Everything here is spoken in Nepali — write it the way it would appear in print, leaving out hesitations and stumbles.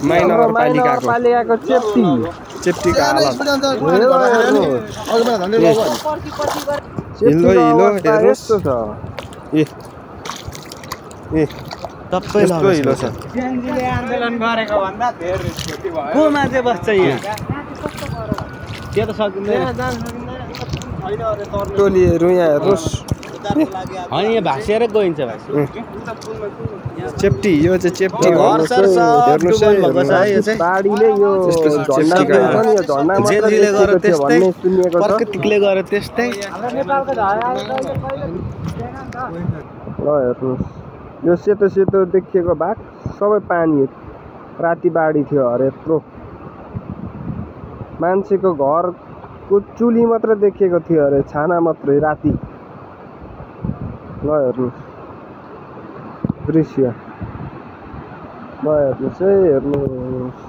नगरपालिकाको चेप्टीको हालत हिलो हेर्नुस् सबै हिलो छ आन्दोलन गरेको भन्दा धेरै को मान्छे बस्छ यहाँ त्यो त सकिँदैन टोलीहरू यहाँ हेर्नुस् अनि यहाँ भाँसिएर गइन्छ भाइ चेप्टी यो चाहिँ चेप्टी घर सर हेर्नुस् है बाढीले यो झन्डा जेलजीले गरे त्यस्तै प्रकृतिले गरे त्यस्तै ल हेर्नुस् यो सेतो सेतो देखिएको भाग सबै पानी राति बाढी थियो अरे यत्रो मान्छेको घरको चुली मात्र देखिएको थियो अरे छाना मात्रै राति ल हेर्नुस् दृश्य ल हेर्नुस् है हेर्नुहोस्